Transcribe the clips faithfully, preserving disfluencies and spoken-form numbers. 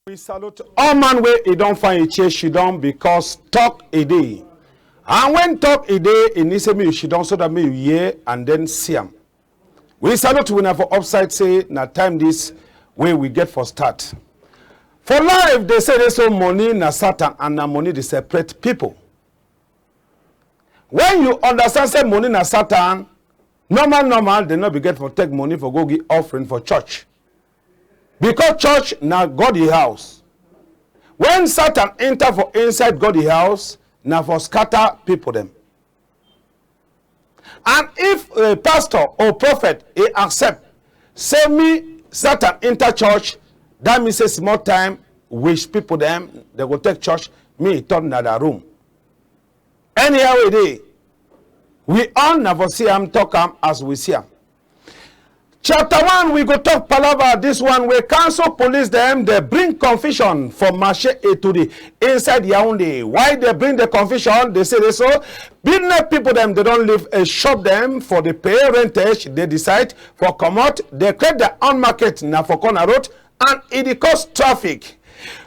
We salute all man wey e don find yi chair shidon, because talk e dey. And when talk e dey, e need say make you shidon so that make you hear and then see am. We salute wuna for upside, say na time this wey we get for start. For life, dey say dey so money na Satan and na money dey separate people. When you understand say money na Satan, normal normal, dem no be get for take money for go give offering for church. Because church na God yi house. When Satan enter for inside God yi house, na for scatter people dem. And if a pastor or prophet e accept say me Satan enter church, that mean say small time which people dem, dem go take church, me turn na their room. Anyhow e dey, we own na for see am, talk am as we see am. Chapter one, we go talk palava. This one wey council police dem dey bring confusion for Marché Etoudi inside Yaoundé. Why dey bring the confusion? Dey say dey so business people dem, dey don leave a shop dem for the pay rentage. Dey decide for comot. Dey create their own market na for corner road, and e dey cause traffic.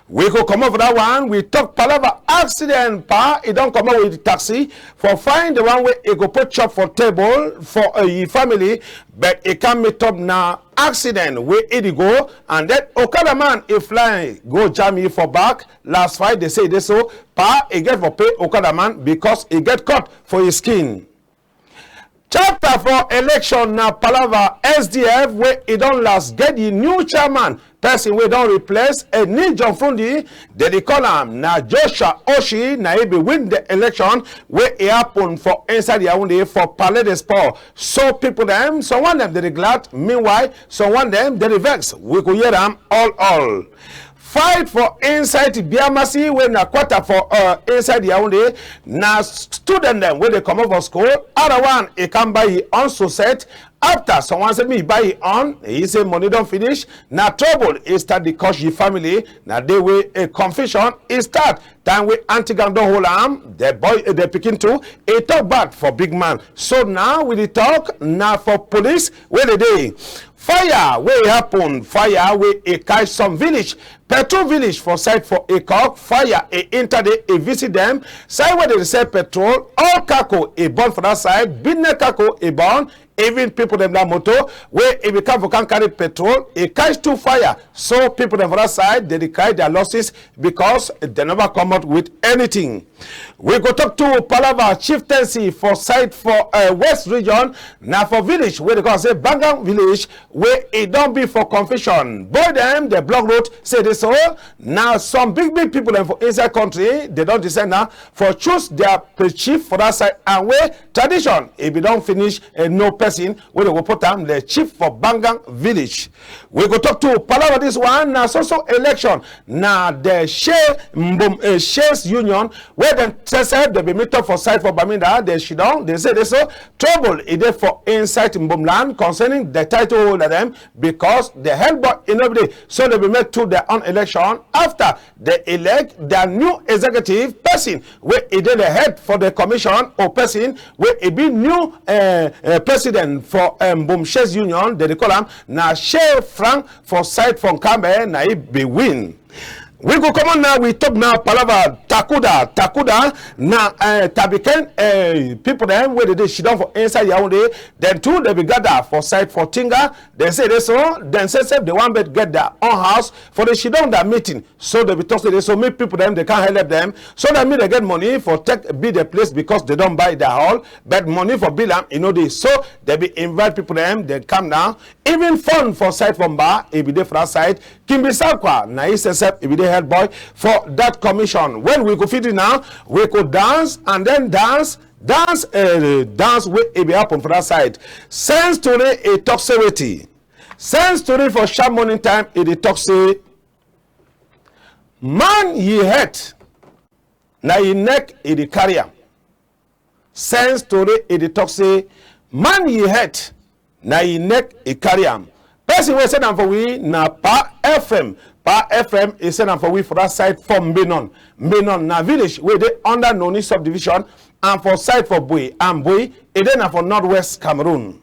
We go comot for that one. We talk palava accident. Pa e don comot with taxi for find the one wey e go put chop for table for, uh, yi family, but e come meet up na accident wey e dey go, and then okada man e fly go jam yi for back. Last fight dey say dey so pa e get for pay okada man because e get cut for yi skin. Chapter for election na palava. S D F wey e don last get yi new chairman, person wey don replace Eni John Fundi, dey dey call am na Joshua Oshi, na yi be win the election wey e happen for inside Yaoundé for Palais des Sports. So people dem, some one dem dey dey glad, meanwhile some one dem dey dey vex. We go hear am all all. Fight for inside Biamasi wey na quarter for, uh, inside Yaoundé. Na student dem wey dey comot for school, other one e come buy yi own sucette. After someone say me buy yi own, e say money don finish. Na trouble e start dey cause yi family. Na dey wey a confusion e start. Time wey anti gang don hold am, the boy, eh, the pikin too, e talk bad for big man. So now we dey talk na for police wey dey dey. Fire wey happen, fire wey e catch some village, petrol village for side for Ekok, fire e enter dey e visit dem. Side wey dey dey sell petrol, all cargo e burn for that side, business cargo e burn, even people dem that motor wey e be come for come carry petrol, e catch two fire. So people dem for that side, dey dey cry their losses because dem never come out with anything. We go talk to palava chieftaincy for side for, uh, West region. Na for village wey dey call say Bangang village, wey e don be for confusion. Boy dem dey block road, say dey so na some big big people dem for inside country, dey don decide now for choose their pe-, chief for that side, and wey tradition e be don finish, eh, no person wey dey go put am the chief for Bangang village. We go talk to palava this one. Na so so election, na the Shey Mbom, eh, Sheys Union wey dem say say dey be meet up for side for Bamenda. Dey shidon, dey say dey so trouble e dey for inside Mbom land concerning the title holder dem, because the head boy e no be dey. So dey be make to their own election after dey elect their new executive person wey e dey the head for the commission, or person wey e be new, eh, eh, president for, eh, Mbom Sheys Union. Dey dey call am na Shey Frank for side for Nkambe, na e be win. We go comot now, we talk now palava Takuda. Takuda na, eh, Tabiken, eh, people dem wey dey dey shidon for inside Yaoundé. Dem too dey be gather for side for Tinga. Dem say dey so dem say sef dey wan bet get their own house for the shidon that meeting. So dey be talk say dey so make people dem dey come help dem so that make dey get money for take build the place, because dey don buy their hall, but money for build am e no dey. So dey be invite people dem, dey come down. Even fun for side for Mba, e be dey for that side. Kimbi Sakwa na e sef sef e be dey head boy for that commission. When we go fit do now, we go dance and then dance, dance, eh, dance wey e be happen for that side. Sense Tori e talk say wetin? Sense Tori for sharp morning time e dey talk say man yi head na yi neck e dey carry am. Sense Tori e dey talk say Man yi head, na yi neck e carry am. Person wey send am for we na Pa Ephraim. Pa Ephraim e send am for we for that side for Mbenon. Mbenon na village wey dey under Noni subdivision and for side for Bui. And Bui, e dey na for northwest Cameroon.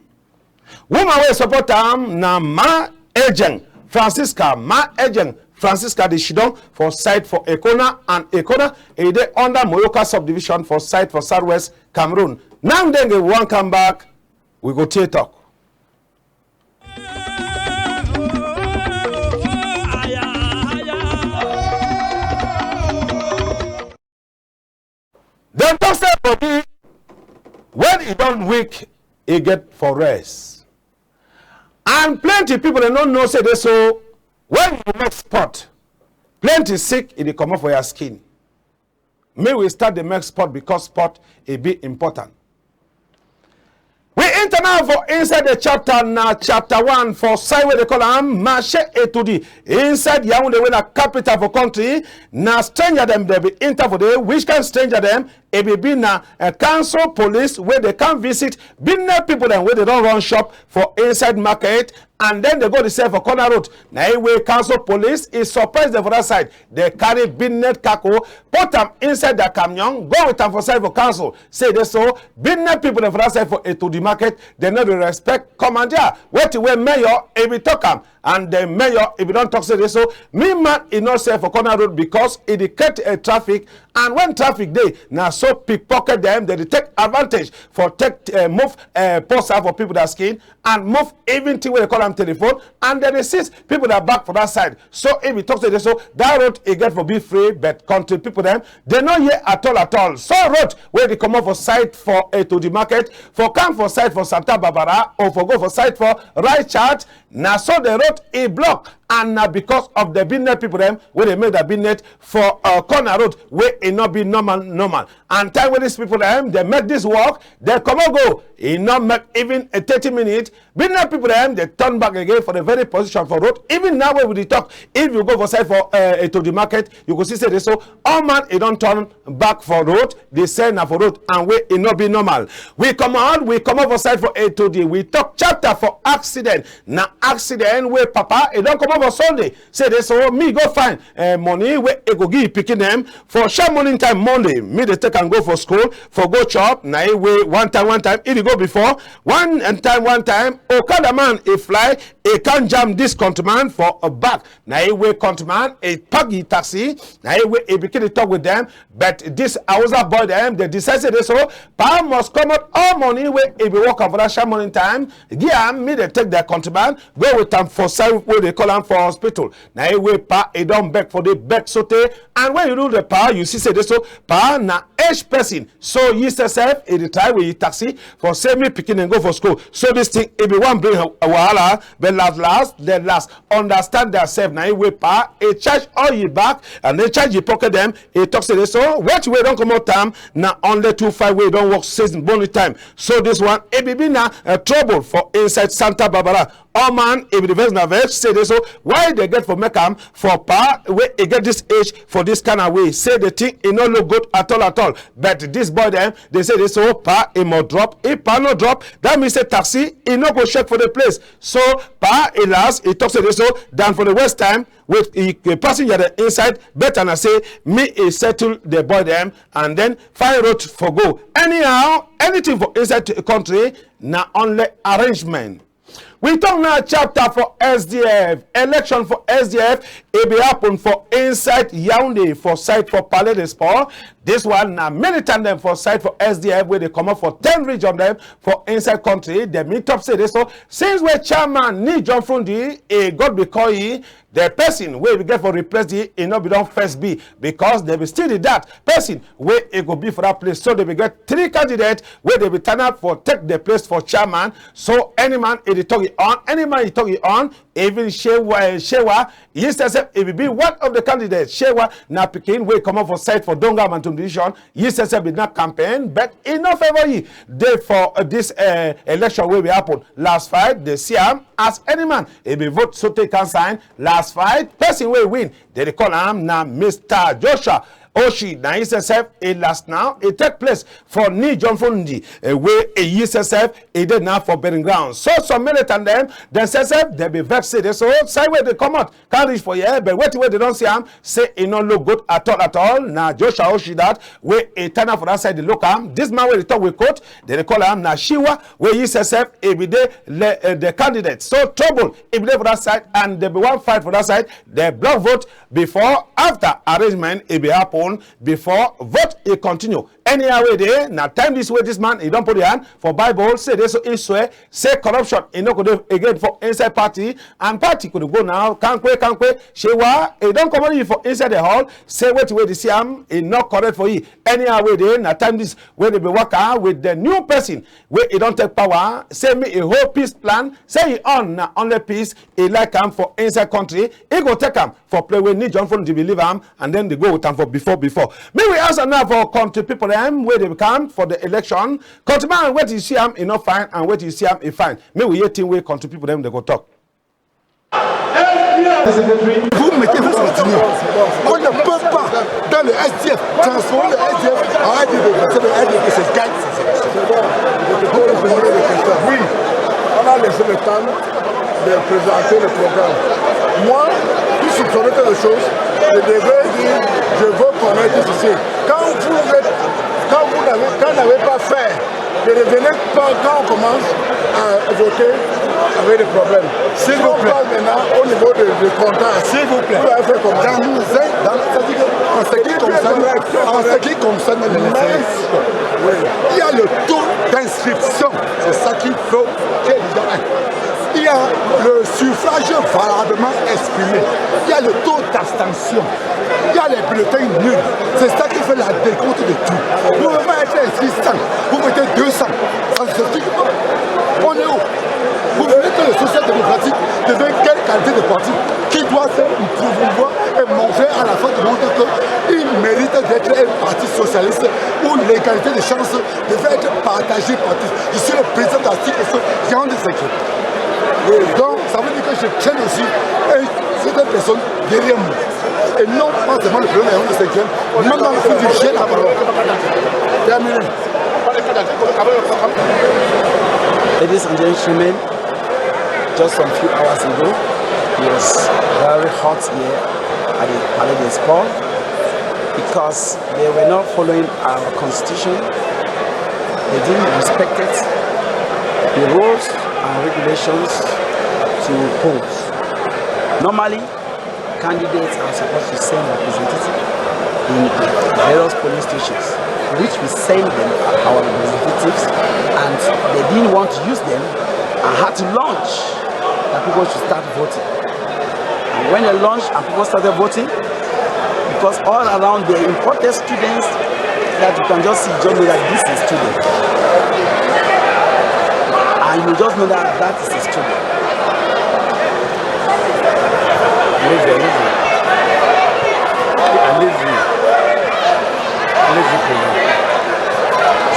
Woman wey support am na Ma Ejeng, Francisca. Ma Ejeng, Francisca dey shidon for side for Ekona, and Ekona e dey under Moyoka subdivision for side for southwest Cameroon. Now then we wan come back, we go take talk. Dem talk say body, when e don weak, e get for rest. And plenty people dem no know say dey so when you make sport, plenty sick e dey comot for your skin. Make we start dey make sport because sport e be important. We enter now for inside the chapter, na chapter one for side wey dey call am Marché Etoudi. Inside Yaoundé, wey na capital for country, na stranger dem dey be enter for there. Which kind stranger dem? E be be na, eh, council police wey dey come visit business people dem wey dey don run shop for inside market, and then dey go dey sell for corner road. Na e wey council police e surprise dem for that side. Dey carry business cargo, put am inside their camion, go with am for side for council. Say dey so, business people dem for that side for Etoudi market, dem no dey respect commander. Wetin wey mayor e be talk am, and the mayor e be don talk say dey so, me man e no sell for corner road because e dey create a traffic, and when traffic dey, na so pickpocket dem dey dey take advantage for take, eh, move, eh, posa for people that skin, and move even thing wey dey call am telephone, and dem dey seize people that bag for that side. So e be talk say dey so, that road e get for be free, but country people dem, dem no hear at all at all. So road wey dey comot for side for Etoudi market, for come for side for Santa Barbara, or for go for side for Right Church, na so the road e block, and na because of the business people dem wey dey make that business for, uh, corner road wey e no be normal normal. And time wey these people dem dey make this work, dey comot go, e no make even a thirty minutes. Business people dem dey turn back again for the very position for road. Even now wey we dey talk, if you go for side for, uh, Etoudi market, you go see say dey so all man e don turn back for road. Dey say na for road and wey e no be normal. We comot, we comot for side for Etoudi. We talk chapter for accident. Na accident wey papa e don comot for Sunday. Say dey so me go find, eh, money wey e go give pikin dem for sharp morning time Monday. Me dey take am go for school for go chop. Na e wey one time one time e dey go before. One, and time one time okada man e fly, e come jam this countryman for a back. Na e wey countryman e park yi taxi. Na e wey e begin dey talk with dem. But this Hausa boy dem dey decide say dey so pa must comot all money wey e be work am for that sharp morning time. Give am, me dey take their countryman go with am for side wey dey call am for hospital. Na e wey pa e don beg for dey beg sotey, and when you do the pa, you see say dey so pa na age person. So yi sef sef e dey try with yi taxi for say me pikin dem go for school. So this thing e be wan bring a wahala, but last last the last understand their self. Na e wey pa e charge all yi bag and then charge yi pocket dem. E talk say dey so wetin wey don comot am na only two five wey don work since morning time. So this one e be be na, uh, trouble for inside Santa Barbara. All man e be the vex na vex say dey so why dey get for make am for pa wey e get this age for this kind of way. Say the thing e no look good at all at all. But this boy dem dey say dey so pa e must drop. If pa no drop, that mean say taxi e no go shake for the place. So pa e last e talk say dey so than for the waste time with e, e passenger dem inside, better na say me e settle the boy dem and then find road for go. Anyhow, anything for inside the country na only arrangement. We talk now chapter for S D F. Election for S D F e be happen for inside Yaoundé for side for Palais des Sports. This one na militant dem for side for S D F wey dey comot for ten region dem for inside country. Dem meet up say dey so since wey chairman Ni John Fru Ndi e God be call yi, the person wey be get for replace yi, e no be don first be, because dey be still the that person wey e go be for that place. So dey be get three candidates wey dey be turn up for take the place for chairman. So any man e dey talk yi own, any man e talk yi own. Even Shewa, Shewa, yi sef sef e be be one of the candidates. Shewa na pikin wey comot for side for Donga Mantung Division. Yi sef sef be na campaign, but e no favour yi dey for, uh, this, uh, election wey be happen last fight. Dey see am as any man e be vote sotey come sign last fight. Person wey win, dey dey call am na Mister Joshua Oshi, na yi sef sef e last now. E take place for Ni John Fundi, eh, wey e yi sef sef e dey now for burying ground. So some militant dem, dem sef sef, dem be vex say dey so side wey dey comot come reach for here, but wetin wey dey don see am, say e no look good at all, at all. Na Joshua Oshi that wey e tanda for that side dey look am. This man wey dey talk with coat, dem dey call am na Shiwa, wey yi sef sef e be dey le-, eh, the candidate. So trouble e be dey for that side, and dem be wan fight for that side. Dem block vote before, after arrangement e be happen, before vote e continue. Anyhow wey dey, na time this wey this man e don put yi hand for Bible, say dey so e swear say corruption e no go dey again for inside party, and party go dey go now kampe kampe. Shiwa e don comot yi for inside the hall, say wetin wey dey see am e no correct for yi. Anyhow wey dey, na time this wey dey be waka with the new person wey e don take power, say me e hold peace plan, say yi own na only peace e like am for inside country, e go take am for place wey Ni John Fundi be leave am, and then dey go with am for before, before. Make we ask am now for country people dem wey dey come for the election. Countryman, wetin you see am e no fine, and wetin you see am e fine. Make we hear thing wey country people dem dey go talk. Vous mettez, vous continuez. On ne peut pas, dans le S D F, transformer le S D F en R D P, parce que le R D P, c'est gagne. Oui, on a laissé le temps de présenter le programme. Moi, tout soupçonner quelque chose, je devrais dire, je veux connaître ceci. Quand vous êtes, quand vous n'avez, quand n'avez pas fait, ne revenez pas quand on commence à voter avec des problèmes. S'il vous plaît. Si on parle maintenant au niveau de, de comptage, s'il vous plaît, vous allez faire comment? Dans, dans, en ce qui concerne, en ce qui concerne les élections, il y a le taux d'inscription. C'est ça qu'il faut que les gens aient. Il y a le suffrage valablement exprimé. Il y a le taux d'abstention. Il y a les bulletins nuls. C'est ça qui fait la décompte de tout. Vous ne pouvez pas être inscrit cent, vous mettez deux cents. Ça ne s'explique pas. On est où? Vous voulez que le social-démocratique devienne quelle qualité de parti qui doit se promouvoir et montrer à la fin du monde qu'il mérite d'être un parti socialiste où l'égalité des chances devait être partagée par tous. Je suis le président de la C I C S O Yaoundé cinquième. Donc, ça veut dire que je traîne aussi une certaine personne derrière moi. Et non pas seulement le président de la Yaoundé cinquième, même dans le foot, j'ai la parole. Terminé. Ladies and gentlemen, just some few hours ago, it was very hot here at the Palais des Sports because they were not following our constitution. They didn't respect it. The rules and regulations to polls. Normally, candidates are supposed to send representatives in various polling stations, which we send them our representatives, and they didn't want to use them and had to launch that people should start voting. And when they launched and people started voting, because all around they imported students that you can just see, you just know that this is student. And you just know that that is a student. Allez-y, allez-y. Allez-y. Allez-y, président.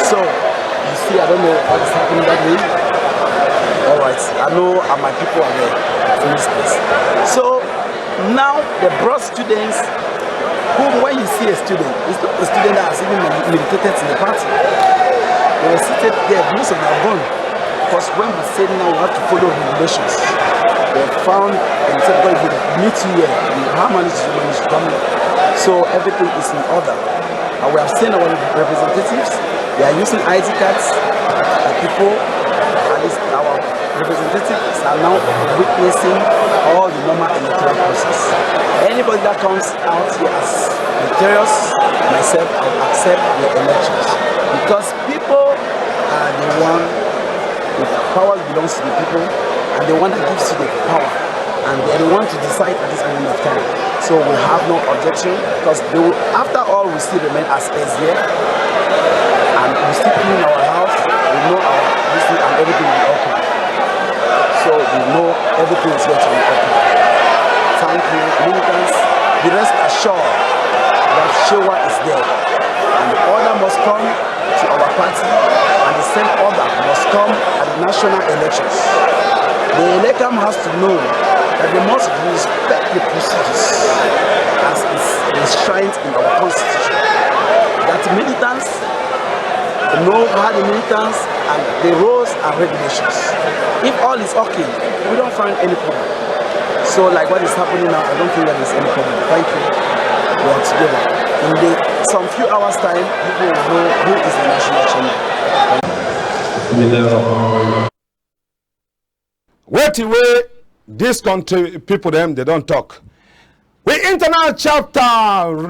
So, you see, I don't know what is happening that way. All right, I know, uh, my people are there. Finish this. So now they brought students who, when you see a student, it's not a student that has even mil-, militated in the party. They were seated there, most of them are gone. Because when we said now we have to follow regulations, they found and said, "God, if we meet you here, how manage to manage to come?" So everything is in order. And we have seen our representatives, they are using I D cards, uh, people, at least our representatives are now witnessing all the normal electoral process. Anybody that comes out here as victorious, myself, I will accept the elections. Because people are the one, the power belongs to the people, and the one that gives you the power, and they are the one to decide at this moment of time. So we have no objection, because they will, after all, we still remain as S D F, and we still clean our house, we know our this thing, and everything will be okay. So we know everything is going to be okay. Thank you, militants. Be rest assured that Shewa is there, and the order must come to our party, and the same order must come at the national elections. The ELECAM has to know They must respect the procedures as is enshrined in our constitution. That militants know how the militants and the rules and regulations. If all is okay, we don't find any problem. So, like what is happening now, I don't think that there's any problem. Thank you. We are together. In the, some few hours' time, people will know who is the national chairman. Wetin wey dis country people dem dey don talk. We internal chapter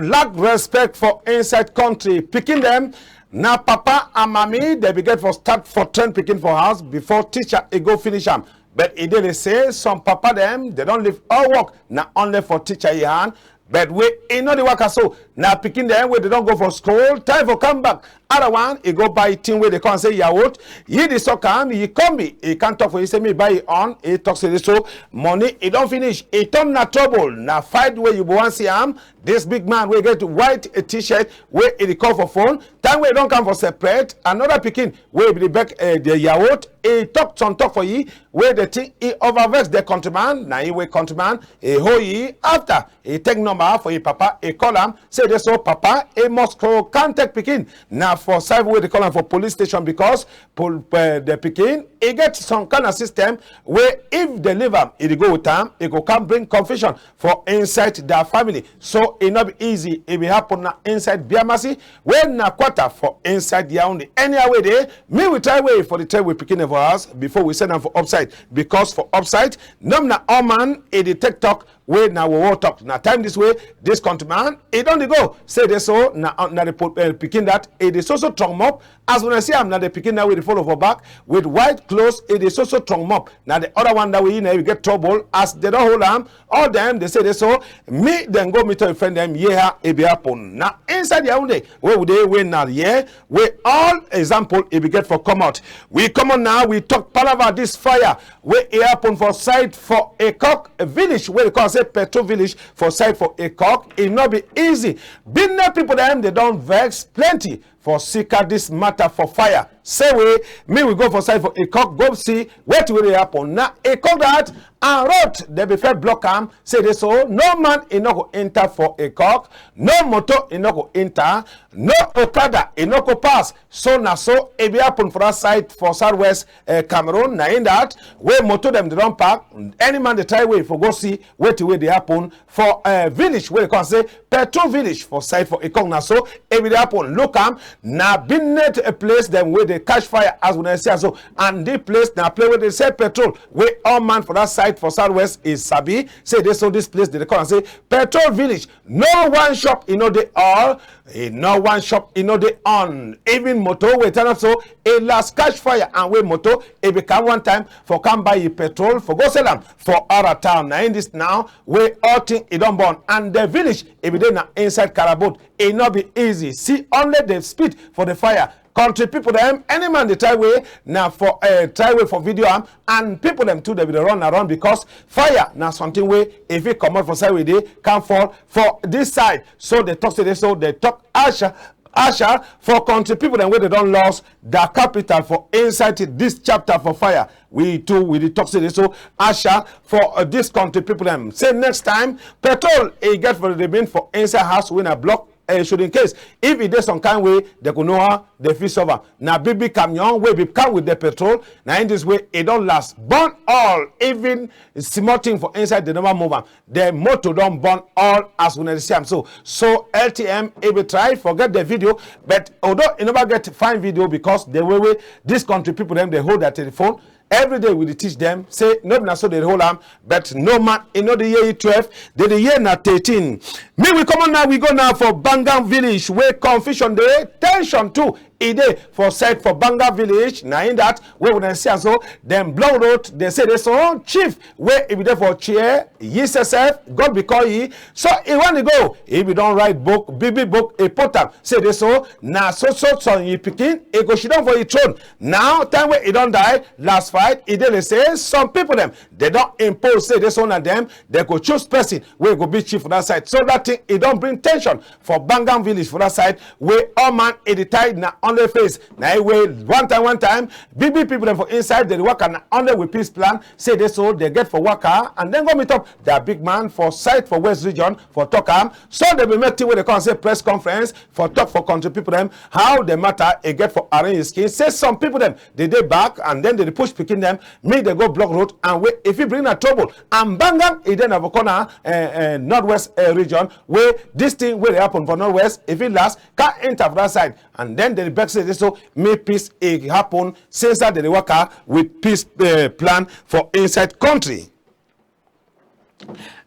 lack respect for inside country. Pikin dem, na papa and mami dem be get for start for train pikin for house before teacher e go finish am. But e dey dey say some papa dem, dem don leave all work, na only for teacher e hand. But wey e no dey waka so, na pikin dem wey dem don go for school, time for come back. Other one, e go buy thing wey dey call am say yaourt. Yi dey suck am, yi come be, e come talk for yi say me buy yi own. E talk say this so money e don finish. E turn na trouble, na fight wey you go wan see am. This big man wey get white t-shirt wey e dey call for phone. Time wey e don come for separate, another pikin wey be dey beg eh, the yaourt. E talk some talk for yi wey the thing e over vex the countryman. Na yi wey countryman e hold yi after. E take number for yi papa, e call am, say dey so papa, e must go come take pikin. Na for side wey dey call am for police station because pol- eh, the pikin e get some kind of system wey if dey leave am, e dey go with am, e go come bring confusion for inside their family. So e no be easy, e be happen na inside Biamasi, wey na quarter for inside Yaoundé. Anyhow wey dey, me we try way for the tell we pikin dem for house before we send am for upside, because for upside, no be na all man e dey take talk wey na wowo talk. Na time this wey this countryman e don dey go. Say dey so na uh, na the po- uh, pikin that e dey so so strong mop. As una see am, na the pikin that wey dey follow for back with white clothes, e dey so so strong mop. Na the other one that wey na e get trouble as dey don hold am. All dem dey say dey so me dem go meet your friend dem. Yeah, e be happen na inside their own day wey we dey wey na yeah wey all example e be get for come out. We come on now, we talk palava this fire wey e happen for side for Ekok village wey dey call say Petrol village for side for Ekok. E no be easy. Business people dem dey don vex plenty for sika this matter for fire. Say wey me we go for side for Ekok go see wetin wey dey happen. Na Ekok that and road dem be first block am. Say dey so no man e no go enter for Ekok, no motor e no go enter, no okada e no go pass. So na so e be happen for that side for southwest uh, Cameroon. Na in that wey motor dem dey don park. Any man dey try way for go see wetin wey dey happen for uh, village wey dey call say Petrol village for side for Ekong. Na so e be dey happen. Look am, na business uh, place dem wey dey catch fire as una see am so. And the place na place wey dey sell petrol wey all man for that side for southwest e sabi. Say dey so this place dey call am say Petrol village. No one shop e no dey all. E no one shop e no dey on. Even motor wey turn up so e last catch fire and wey motor e be come one time for come buy e petrol for go sell am for other town. Na in this now wey all thing e don burn and the village e be dey na inside carabot. E no be easy. See only the speed for the fire. Country people dem, any man dey try way na for uh, try way for video am and people dem too dey be dey run around because fire na something wey e fit comot for side wey dey come fall for this side. So dey talk say dey so dey talk asha asha for country people dem wey dey don lost their capital for inside this chapter for fire. We too we dey talk say dey so asha for uh, this country people dem say next time petrol e get for remain for inside house wey na block eh, should in case if e dey some kind way dem go know how dem fit solve am. Na big big camion wey be come with the petrol na in this way e don last burn all even small thing for inside dey never move am. The motor don burn all as una dey see am so. So L T M e be try forget the video but although e never get fine video because the way wey this country people dem dey hold their telephone. Every day we dey teach dem say no be na so dey hold am, but no man e no dey hear you twelve, dey dey hear na thirteen. Me we comot now, we go now for Bangang village wey confusion dey, tension too e dey for side for Bangang village. Na in that wey una see am so dem block road, dey say dey so chief wey e be dey for chair, yi sef sef God be call yi, so e wan dey go, e be don write book, big big book, e put am say dey so na so so son yi pikin e go sidon for yi throne. Now time wey e don die last fight e dey dey say some people dem dey don impose say dey so na dem dey go choose person wey go be chief for that side. So that thing e don bring tension for Bangang village for that side wey all man e dey tie na only face. Na e wey one time, one time, big, big people dem for inside, dey waka na only with peace plan. Say dey so, dey get for waka, and then go meet up their big man for side for West Region for talk am. So dey be make thing wey dey come say press conference for talk for country people dem, how the matter e get for arrange skin. Say some people dem, dey dey back, and then dey dey push pikin dem, make dey go block road, and wey if e bring na trouble, and bangam, e dey na for corner, eh, eh, Northwest, eh, Region, wey this thing wey dey happen for Northwest, if e last, can enter for that side. And then dey beg say, so make peace e happen since that dey dey waka with peace, eh, plan for inside country.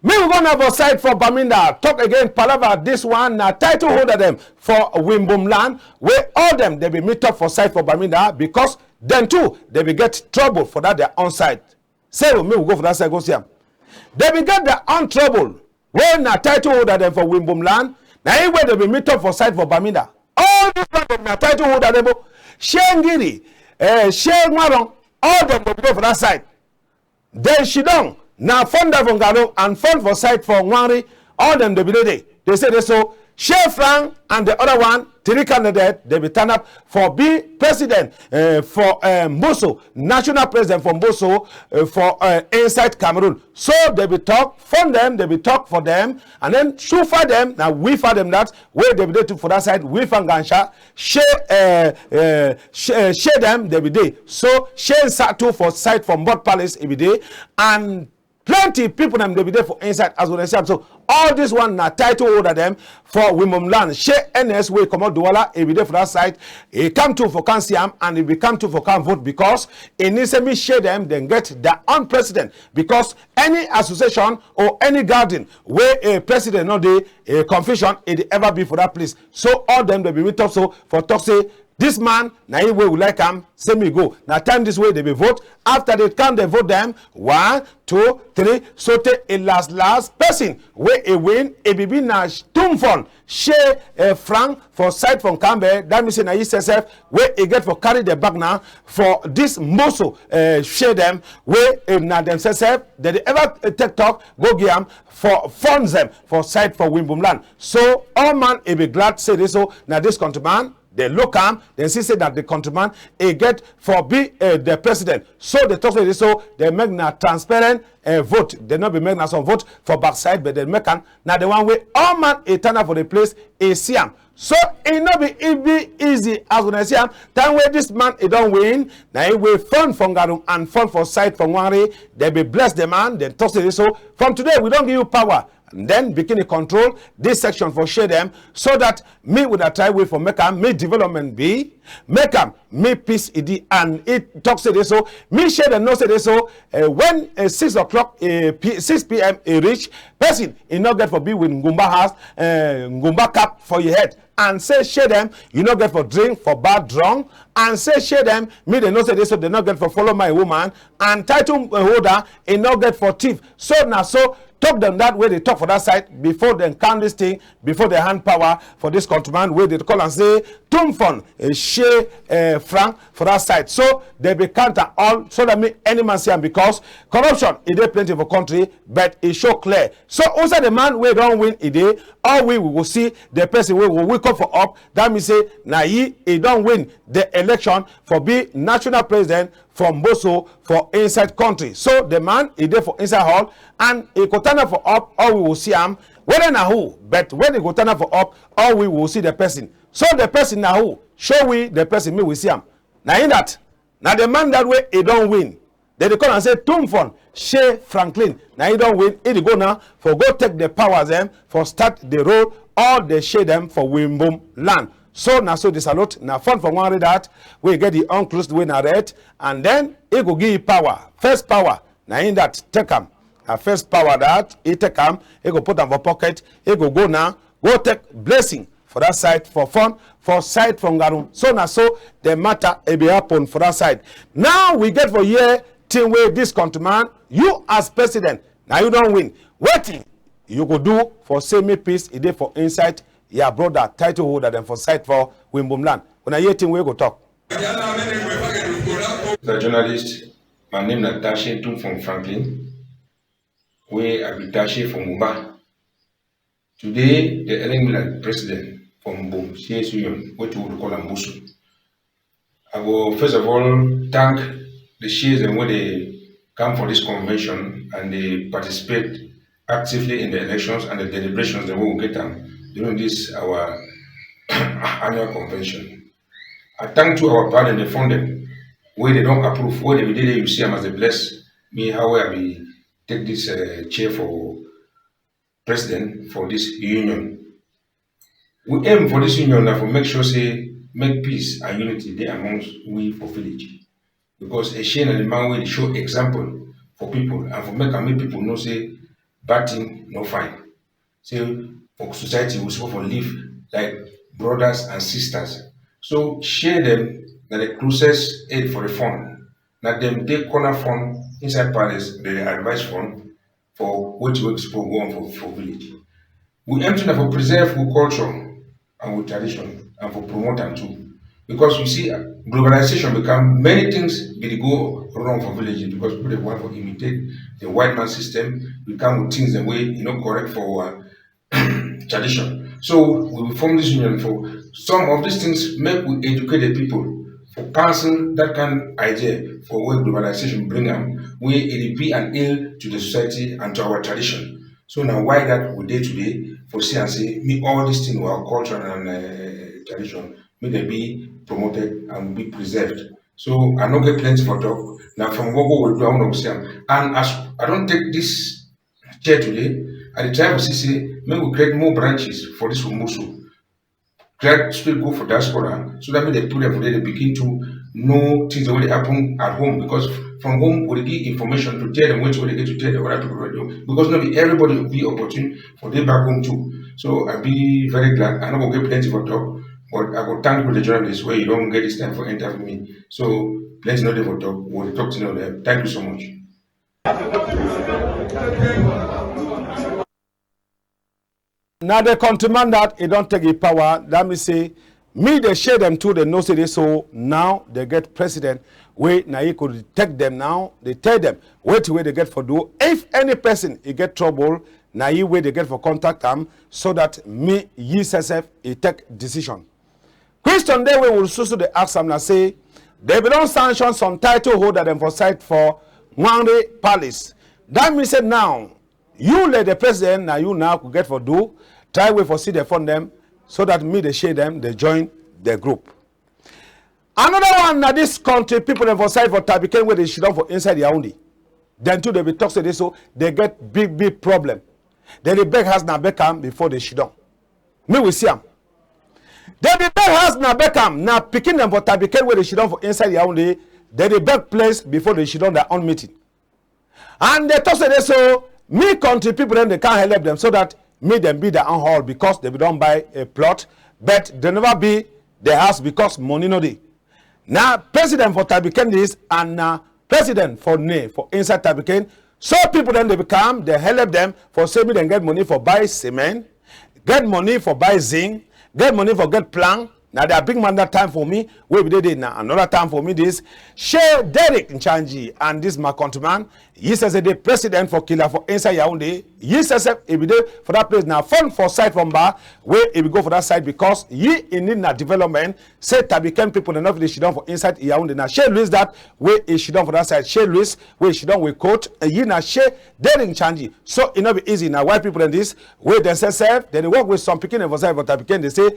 Make we go now for side for Bamenda. Talk again, palava, this one na title holder dem for Wimbum land, wey all dem dey be meet up for side for Bamenda because dem too dey be get trouble for that their own side. Say, oh, make we go for that side, go see am. Dey be get their own trouble, wey na title holder dem for Wimbum land, na e wey dey be meet up for side for Bamenda. All this one dem na title holder dem, oh. Shey Ngiri, eh, Shey Ngwarong, all dem dey be dey for that side. Then Shidong, na founder for Ngalo and fund for side for Nwari, all dem dey be dey dey. Dey say dey so, Shey Frank and the other one, three candidate, dey be turn up for be president, eh, for, eh, Mboso, national president for Mboso, eh, for, eh, inside Cameroon. So dey be talk, fund dem, dey be talk for dem, and then shufa dem, na wifa dem that, wey dey be dey too for that side, wifa Ngancha, Shey, eh, eh, Shey, eh, Shey dem, dey be dey. So Shey Nsa too for side for Mbot Palace, e be dey, and plenty people dem dey be dey for inside as we dey see am. So all this one na title holder dem for Wimbum land. Shey N S wey comot Douala, e be dey for that side. E come too for come see am, and e be come too for come vote because e need say me Shey dem, dem get their own president, because any association or any gathering wey a president no dey, a confusion e dey ever be for that place. So all dem dey be meet up so for talk say this man, na him wey we like am, say me go. Na time this wey dey be vote. After dey count the vote dem, one, two, three, so tey a last, last person wey e win, e be be na Tumfon Shey, eh, Frank for side for Nkambe. That mean say na yi sef sef wey e get for carry the bag now for this Mboso, eh, Shey dem wey, eh, na dem sef sef, dey dey ever, eh, take talk, go give am for funds dem for side for Wimbum land. So all man e be glad say this, so na this countryman, dey look am, dey see say that the countryman e get for be, eh, the president. So dey talk say this, so dey make na transparent, eh, vote. Dey no be make na some vote for backside, but dey make am na the one wey all man e turn up for the place, e see am. So e no be, e be easy as una see am. Time wey this man e don win, na e wey fund for Ngarum and fund for side for Nwari, dey be bless the man. Dem talk say this, so from today we don give you power. And then begin to control this section for Shey dem, so that me would have try way for make am, me development be, make am, me peace e dey. And e talk say this, so me Shey dem know say this, so, eh, when, eh, six o'clock, eh, P-, six P M e reach, person e no get for be with Ngumba house, eh, Ngumba cap for your head. And say Shey dem, you no get for drink for bar drunk. And say Shey dem, me dey know say this, so dey no get for follow my woman. And title, eh, holder, e no get for thief. So na so talk dem that wey dey talk for that side before dem count this thing, before dey hand power for this countryman wey dey call am say Tumfon, eh, Shey, eh, Frank for that side. So dey be count am all so that me any man see am, because corruption e dey plenty for country, but e show clear. So who say the man wey don win e dey, all we, we go see the person wey go wake up for up. That mean say na yi e don win the election for be national president for Mboso for inside country. So the man e dey for inside hall and e go turn up for up, all we will see am. Whether na who, but when e go turn up for up, all we will see the person. So the person na who? Show we the person, me we see am. Na him that. Na the man that wey e don win. Dem dey call am say Tumfon Shey Franklin. Na him don win. E dey go now for go take the powers dem for start the road all the Shey dem for Wimbum land. So na so the salute na fund for one red hat wey get the unclosed wey na red, and then e go give you power. First power na him that take am. Na first power that e take am, e go put am for pocket, e go go now, go take blessing for that side for fun, for side for Ngarum. So na so the matter e be happen for that side. Now we get for hear thing wey this countryman, you as president, na you don win. Wetin you go do for say me peace e dey for inside your brother title holder dem for side for Wimbum land? Una hear thing wey go talk. Mister Journalist, my name na Tashe Tumfon Franklin, wey I be Tashe for Mumba. Today, dey elect me like president for Mbum C S Union, wetin we dey call am Mboso. I go first of all thank the Shea dem wey dey come for this convention and dey participate actively in the elections and the deliberations dem wey we get am during this our annual convention. I thank too our Pa dem, the fund dem wey dey don approve, wey dey be dey there, you see am as dey bless me, how wey I be take this uh, chair for president for this union. We aim for this union na for make sure say make peace and unity dey amongst we for village, because a Shea na the man wey dey show example for people and for make am make people know say bad thing no fine. Say for society we suppose for live like brothers and sisters. So Shea dem na the closest aid for the fund. Na dem dey corner fund inside palace, dey dey advise fund for wetin wey suppose go on for, for village. We aim to na for preserve we culture and we tradition and for promote am too. Because you see, globalization become many things be dey go wrong for villages because people dey want for imitate the white man system, we come with things dem wey e no correct for our tradition. So we will form this union for some of these things, make we educate the people for cancel that kind idea for where globalization bring am, where it be an ill to the society and to our tradition. So now why that we dey today for see and say me all this thing our culture and uh, tradition make dem be promoted and be preserved. So I no get plenty for talk. Now from what we do, I want to see am. And as I don't take this chair today, I dey try for see say make we create more branches for this Umusu. Try still go for diaspora so that make the people dem for there dey begin to know things wey dey happen at home, because from home we dey give information to tell them wetin wey dey get to tell the other people wey dey home, because no be everybody be opportune for dey back home too. So I be very glad. I no go get plenty for talk, but I go thank you the journalist wey you don get this time for interview me. So plenty no dey for talk. We dey talk to them. Thank you so much. Na the countryman that e don take e power. That mean say me dey share them too. They know say dey so now dey get president wey na e go take them now. Dey tell them wetin wey dey get for do. If any person e get trouble, na e wey dey get for contact am so that me yi sef sef e take decision. Question dey wey we susu dey ask am na say they be don sanction some title holder dem for side for Nwangre Palace. That mean say now you like the president na you now go get for do try way for see the fund dem so that me dey share them dey join the group. Another one na this country people dem for side for Tabiken wey dey shidon for inside Yaoundé. Dem too dey be talk say dey so dey get big big problem. Dem dey beg house na beg am before dey shidon. Me we see am. Dem dey beg house na beg am na pikin dem for Tabiken wey dey shidon for inside Yaoundé. Dem dey beg place before dey shidon their own meeting. And dey talk say dey so me country people dem dey come help dem so that me dem build their own hall because dem be don buy a plot, but dem never build the house because money no dey. Na president for Tabiken this and na president for ne for inside Tabiken. So people dem dey come dey help dem for say me dem get money for buy cement, get money for buy zinc, get money for get plank. Na their big man that time for me wey be dey dey na another time for me this. Shey Derrick Nchanji and this my countryman, yi sef sef dey president for Kila for inside Yaoundé. Yi sef sef e be dey for that place na fund for side for Mba wey e be go for that side because yi e need na development. Say Tabiken people dem no fit dey shidon for inside Yaoundé na Shey Louis that wey e shidon for that side. Shey Louis wey e shidon with coat, eh, yi na Shey Derrick Nchanji. So e no be easy na why people dem this wey dem sef sef dem dey work with some pikin dem for side for Tabiken dey say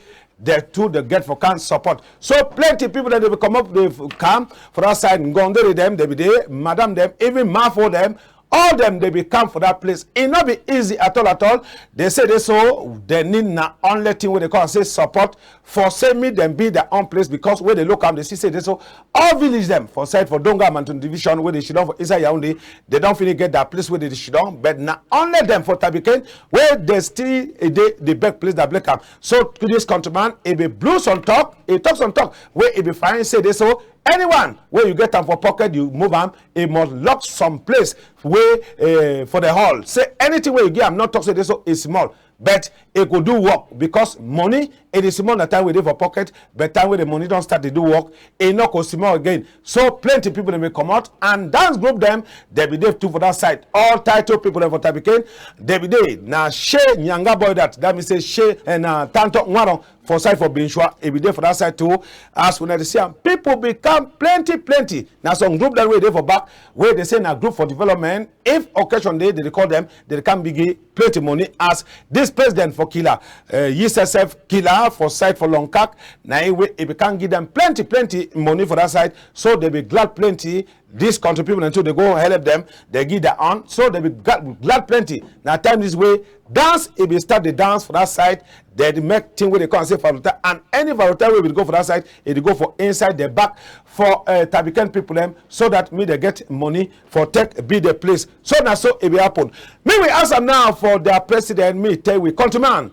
dem too dey get for can support. So plenty people dem dey be comot dey f- come for that side. Ngondere dem dey be dey, madam dem, even mafo dem, all dem dey be come for that place. E no be easy at all at all. Dey say dey so dem need na only thing wey dey call am say support for say me dem be their own place because wey dey look am dey see say dey so all village dem for side for Donga Mantung division wey dey shidon for inside Yaoundé, dey don finish get their place wey dey dey shidon, but na only dem for Tabiken wey dey still e dey dey beg place that break am. So to this countryman e be blue some talk, e talk some talk wey e be fine say dey so anyone wey you get am for pocket you move am, e must lock some place wey eh, for the hall. Say anything wey you give am no talk say dey so e small. But e go do work because money e dey small na time wey dey for pocket, but time wey the money don start dey do work e no go small again. So plenty people dem dey comot and dance group dem dey be dey too for that side. All title people dem for Tabiken dey be dey na Shey Nyanga boy that that mean say Shey and na Tanto Nwaron for side for Binshua, e be dey for that side too. As una dey see am, people be come plenty, plenty. Na some group dem wey dey for back, wey dey say na group for development. If occasion dey, dey dey call dem, dey dey come big plenty money. As this president for Kila, uh, Yisesef Kila for side for Longkak, na him wey e be come give dem plenty, plenty money for that side. So dey be glad plenty. This country people dem too, dey go help dem, dey give their own. So dey be glad, glad plenty. Na time this wey dance, e be start the dance for that side. Dey dey make thing wey dey call am say farota, and any farota wey be go for that side, e dey go for inside the back for, uh, Tabiken people dem, so that make dey get money for take build the place. So na so e be happen. Make we ask am now for their president, make e tell we countryman.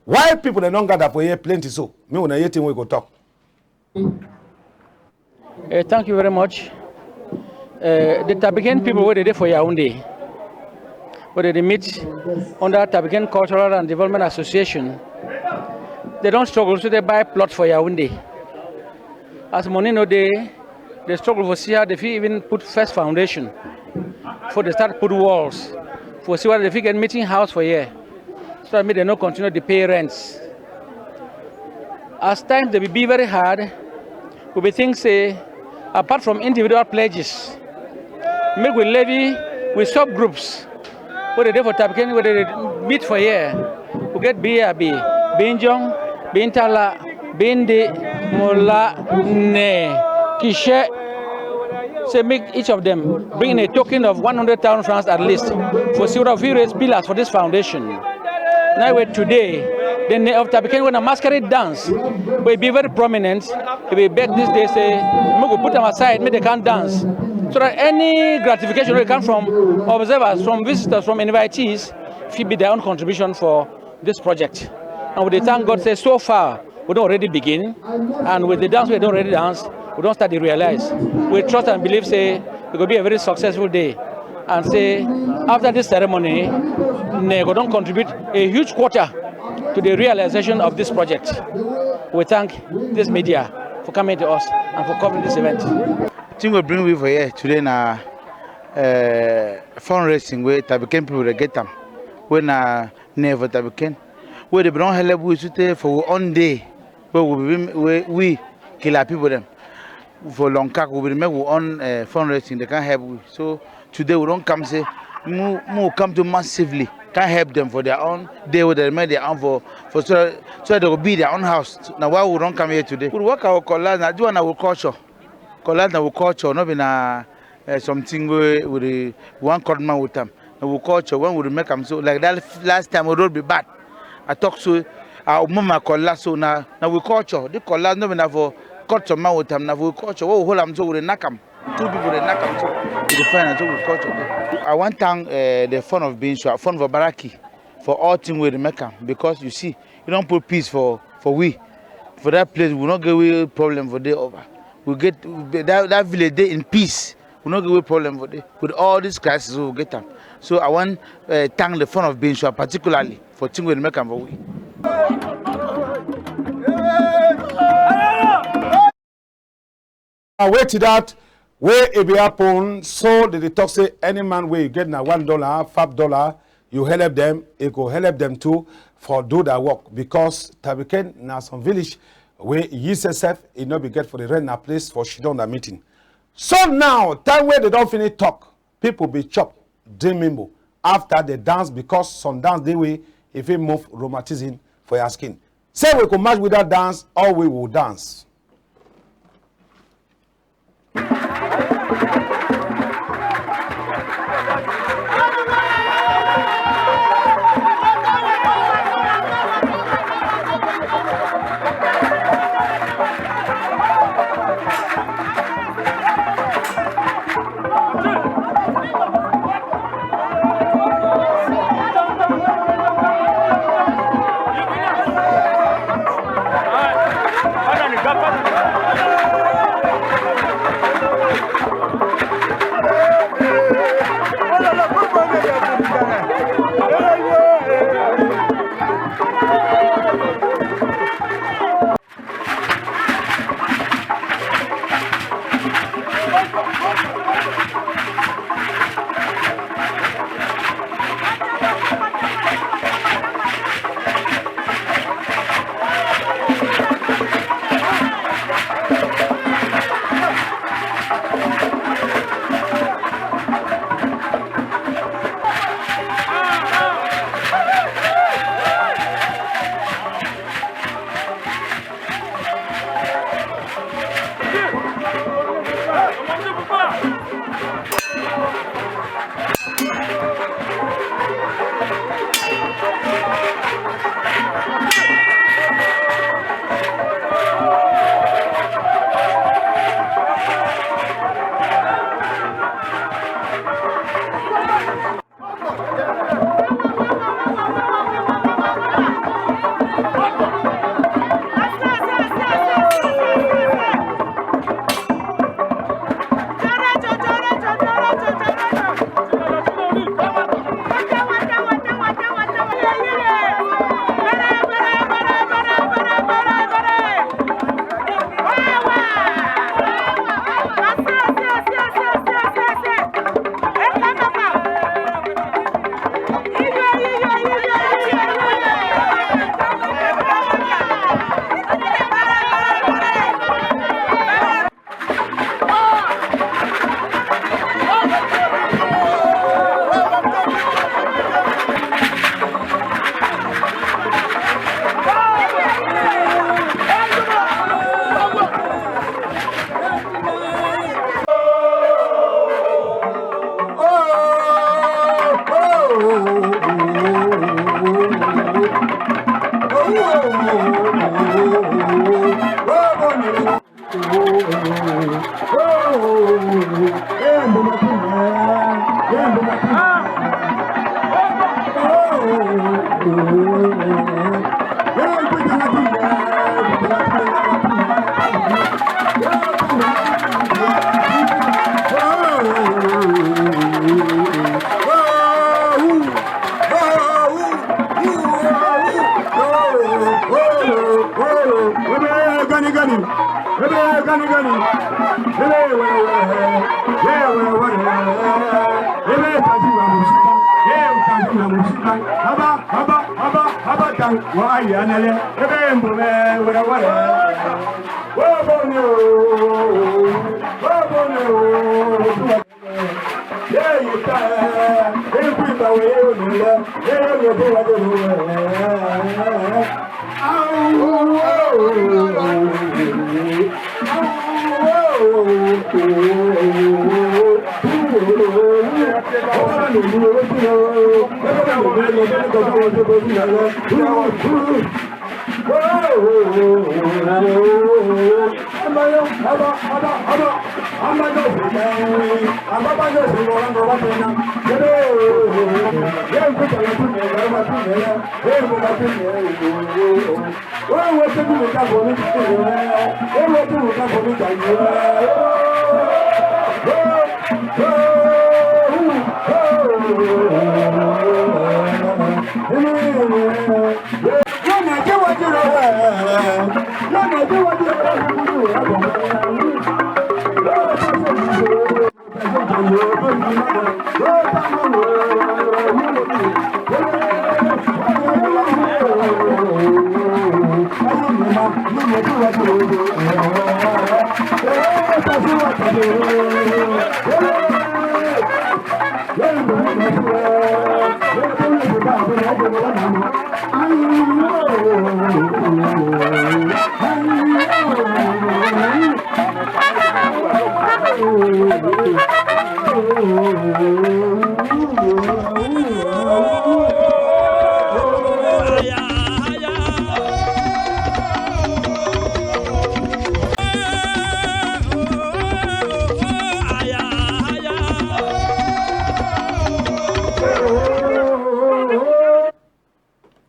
Why people dem don gather for here plenty so? Make una hear thing wey e go talk. Eh, thank you very much. Eh, the Tabiken people wey dey dey for Yaoundé, wey dey dey meet under Tabiken Cultural and Development Association, dey don struggle so dey buy plot for Yaoundé. As money no dey, dey struggle for see how dey fit even put first foundation, before dey start put walls, for see whether dey fit get meeting house for here, so that make dey no continue dey pay rents. As times dey be, be very hard, we be think say, apart from individual pledges, make we levy with subgroups wey dey dey for Tabiken, wey dey dey meet for here. We get Biabi, Binjong, Bintala, Bindi, Mola, Ne, Kishe. Say make each of them bring in a token of one hundred thousand francs at least, for see whether we fit raise pillars for this foundation. Now wey today, the Ne of Tabiken wey na masquerade dance, wey be very prominent, e be beg this day say make we put am aside, make dey come dance, so that any gratification wey come from observers, from visitors, from invitees, fit be their own contribution for this project. And we dey thank God say so far we don already begin, and with the dance wey don already dance, we don start dey realize. We trust and believe say e go be a very successful day, and say after this ceremony, Ne go don contribute a huge quota to the realization of this project. We thank this media for coming to us and for covering this event. Thing wey bring we for here today na, eh, fundraising wey Tabiken people dey get am, wey na Ne for Tabiken, wey dey be don help we sotey for we own day, wey we be, wey we Kila people dem for Longkak, we be make we own, eh, fundraising, dey come help we. So today we don come say, mu, mu come too massively, come help dem for their own day wey dey make their own for, for so, so that dey go build their own house. Na why we don come here today. We work our cutlass, na this one na we culture. Cutlass na we culture, no be na, eh, something wey we dey, we wan cut man with am. Na we culture, when we dey make am so, like that last time wey road be bad, I talk so, I move my cutlass so, na, na we culture. The cutlass no be na for cut some man with am, na we culture. Wey we hold am so, we dey knack am. Two people dey knack am so, we dey find am so, we culture dey. I wan thank, eh, the fon of Binshua, fon for Baraki, for all thing wey dey make am, because you see, e don put peace for, for we. For that place, we no get we problem for dey over. We get, that, that village dey in peace. We no get we problem for dey. With all this crisis, we get am. So I wan, eh, thank the fon of Binshua particularly for thing wey dey make am for we. Na wetin that wey e be happen, so dey dey talk say any man wey you get na one dollar, five dollar, you help dem, e go help dem too for do their work, because Tabiken na some village wey Yisesef e no be get for the rent na place for shidon na meeting. So now, time wey dey don finish talk, people be chop, drink mimbo after the dance, because some dance dey wey e fit move rheumatism for your skin. Say we go match with that dance, or we will dance. Gani, gani. Ebe gani gani. Ebe were were. Ye were were. Ebe taji wa musika. Ye taji wa musika. Aba, aba, aba, aba tan wa ayi anele. Ebe mbo be were were. Wo bo ni o. Wo bo ni o.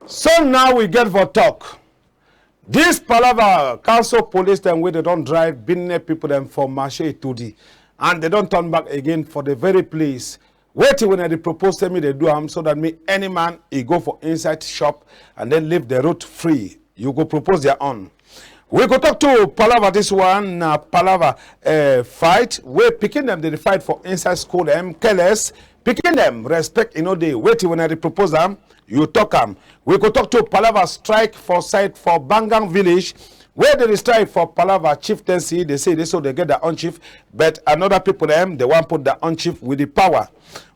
So now we get for talk. This palava, council police dem wey dey don drive Benin people dem for Marché Etoudi, and dey don turn back again for the very place. Wetin wey dey propose say make dey do am so that make any man e go for inside shop and then leave the road free. You go propose their own. We go talk to palava. This one na palava, eh, fight wey pikin dem dey fight for inside school dem. Careless pikin dem, respect e no dey. Wetin wey dey propose am, you talk am. We go talk to palava strike for side for Bangang village, wey dey strike for palava chieftaincy. Dey say dey so dey get their own chief, but another people dem dey wan put their own chief with the power.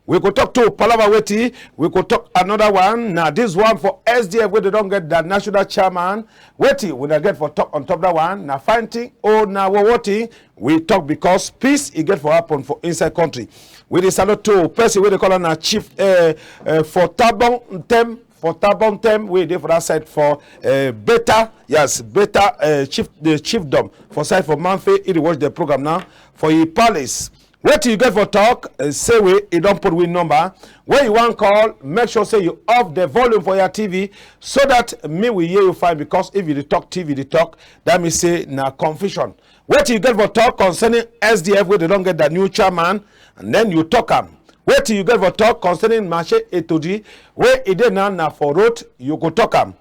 We go talk to palava wetin, we go talk another one. Na this one for S D F wey dey don get that national chairman. Wetin we na get for talk on top that one? Na fine thing or na wowo thing? We talk because peace e get for happen for inside country. We dey salute to person wey dey call am na chief, eh, eh, for Tabon Ntem, for Tabon Ntem wey dey for that side for, eh, Beta, yes, Beta, eh, chief, the chiefdom for side for Mamfe. E dey watch the program now for e palace. Wetin you get for talk? Eh, say we e don put we number. When you wan call, make sure say you off the volume for your T V so that me we hear you fine, because if you dey talk, T V dey talk, that mean say na confusion. Wetin you get for talk concerning S D F wey dey don get that new chairman, and then you talk am. Wetin you get for talk concerning Marché Etoudi wey e dey now na for road, you go talk am.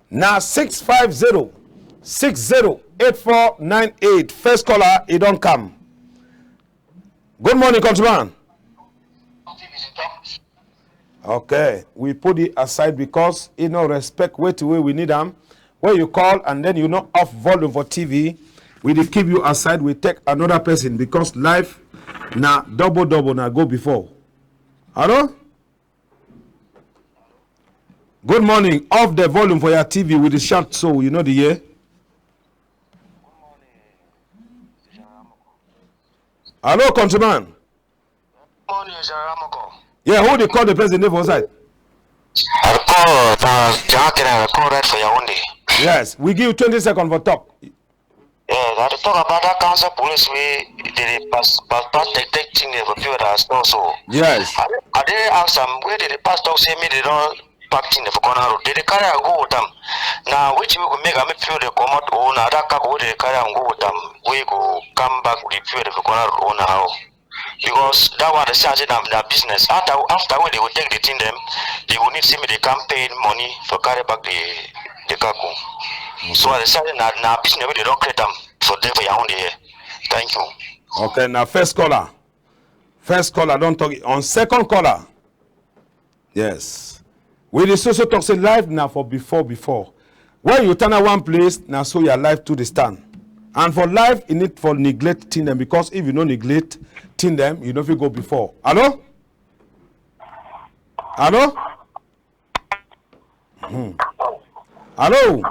Na six five zero, six zero, eight four nine eight. First caller, e don come. Good morning, countryman. Okay, we put it aside because e no respect wetin wey we need am. When you call and then you no off volume for T V, we dey keep you aside. We take another person because life na double double na go before. Hello? Good morning. Off the volume for your T V with the shout so you know the year. Hello, countryman. Morning, Mister Ramoko. Yeah, who dey call, the person dey for side? I call, uh, General Kenneth, I call right for Yaoundé. Yes, we give you twenty seconds for talk. Yeah, I dey talk about that council police wey dey dey pass, pass, pass take, take thing dey for people that store so. Yes. I, I dey ask am where dey dey pass talk say me dey don pack thing dey for corner road. Dey dey carry am go with am. Na wetin we go make am make people dey comot, or na that cargo wey dey dey carry am go with am wey go come back with the people dey for corner road, or na how? Because that one dey say, I say na, na business. After, after wey dey go take the thing dem, dey go need say me dey come pay money for carry back the, the cargo. So I dey say na, na business wey dey don create am for there for Yaoundé here. Thank you. Okay, na first caller. First caller don talk. On second caller. Yes. We dey so so talk say life na for before, before. When you stand at one place, na so your life too dey stand. And for life, you need for neglect thing dem, because if you no neglect thing dem, you no fit go before. Hello? Hello? Hmm. Hello?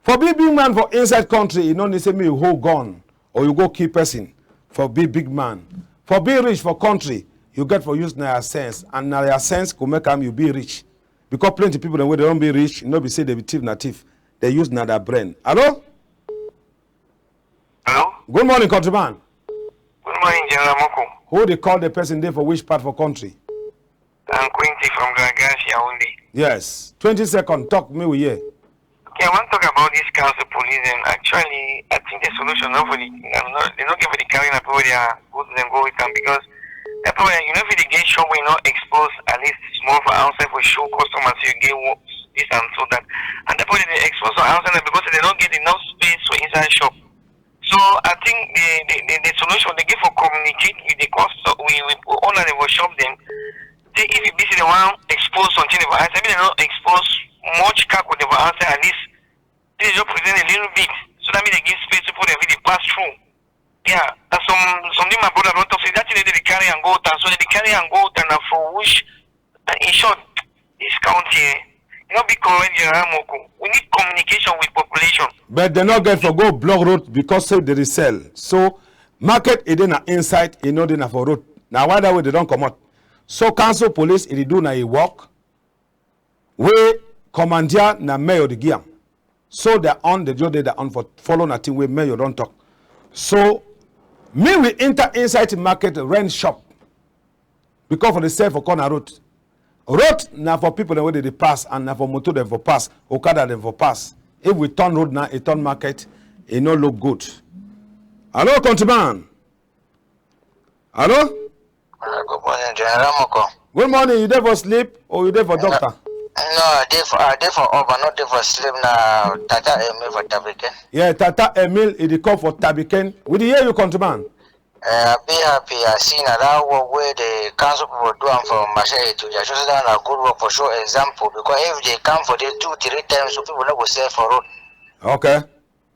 For be big man for inside country, you no need say me you hold gun or you go kill person. For be big man, for be rich for country, you get for use na your sense, and na your sense go make am you be rich. Because plenty people dem wey dey don be rich, no be say dey be thief na thief. Dey use na their brain. Hello? Hello? Good morning, countryman. Good morning, General Moko. Who dey call, the person dey for which part for country? I'm Quincy from Gragas, Yaoundé. Yes. Twenty second, talk me we hear. Okay, I wan talk about this council police dem. Actually, I think the solution no for the, um, no, dey no get for the carry na people their goods dem go with am, because that people, you know, if you get shop wey you no expose at least small for outside for show customers you get work, this and so that. And that people dey expose for outside na because dey no get enough space for inside shop. So I think the, the, the, the solution dey give for communicate with the custom, with, with owner dem for shop dem. Say if e be say dey wan expose something for outside, make dey no expose much cargo dem for outside. At least dey just present a little bit, so that make dey give space people dem fit dey pass through. Yeah, and some, something my brother don talk say that thing dey dey carry am go town. So dey dey carry am go town na for which, uh, in short, this county, eh, e no be correct, General Moko. We need communication with population. But dey no get for go block road because say dey dey sell. So market e dey na inside, e no dey na for road. Na why that way dey don comot. So council police e dey do na e work. Wey commandia na mayor dey give am. So their own, dey just dey their own for follow na thing wey mayor don talk. So me we enter inside the market, rent shop, because for dey sell for corner road. Road na for people dem wey dey dey pass, and na for motor dem for pass, okada dem for pass. If we turn road now, e turn market, e no look good. Hello, countryman. Hello? Uh, good morning, General Moko. Good morning. You dey for sleep or you dey for doctor? No, I dey for, I dey for up. I no dey for sleep na. Tata Emil for Tabiken. Yeah, Tata Emil, e dey call for Tabiken. We dey hear you, countryman. Uh, I be happy. I see na that work wey the council people do am for Marché Etoudi. I just say that na good work for show example, because if dey come for there two, three times, so people no go sell for road. Okay.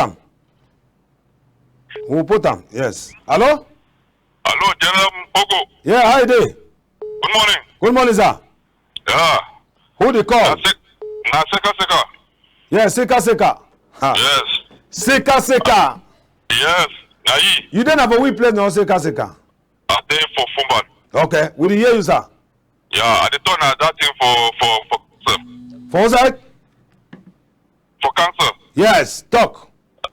am. We will put am. Yes. Hello? Hello, General Mpogo. Yeah, how you dey? Good morning. Good morning, sir. Yeah. Who dey call? Na Sek-, na Seka Seka. Yeah, Seka Seka. Ha. Yes. Seka Seka. Yes. Na yi. You dey na for which place now, Seka Seka? I dey for Foumban. Okay, we dey hear you, sir. Yeah, I dey talk na that thing for, for, for council. For which side? For council. Yes, talk.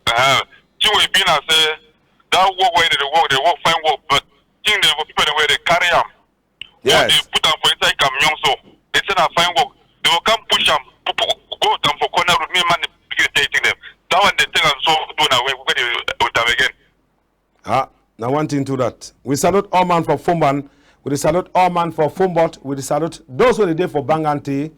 Uh, thing wey be na say that work wey dem dey work, dem dey work fine work, but thing dem for people dem wey dey carry am. Yes. Dey put am for inside camion so. Dem say na fine work. Dem go come push am, pu-, pu-, go with am for corner road. Me man dey begin dey tell thing dem. That one dem take am so do na wey we dey with am again. Ah, na one thing to that. We salute all man for Foumban. We dey salute all man for Foumbot. We dey salute those wey dey dey for Bangangté.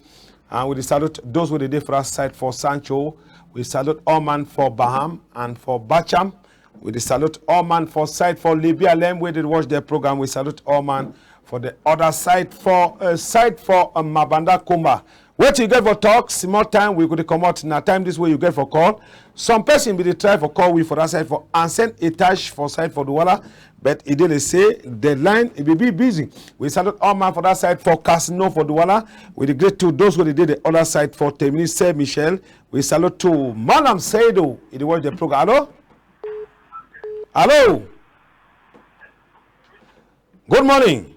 And we dey salute those wey dey dey for that side for Sancho. We salute all man for Baham and for Bacham. We dey salute all man for side for Libya, dem wey dey watch their program. We salute all man for the other side for, uh, side for, uh, Mabanda Kumba. Wetin you get for talk? Small time we go dey comot. Na time this wey you get for call. Some person be dey try for call we for that side for ancien étage for side for Douala, but e dey dey say the line e be be busy. We salute all man for that side for Casino for Douala. We dey greet to those wey dey dey the other side for Terminus Saint Michel. We salute to Malam Seido. E dey watch the program. Hello? Hello? Good morning.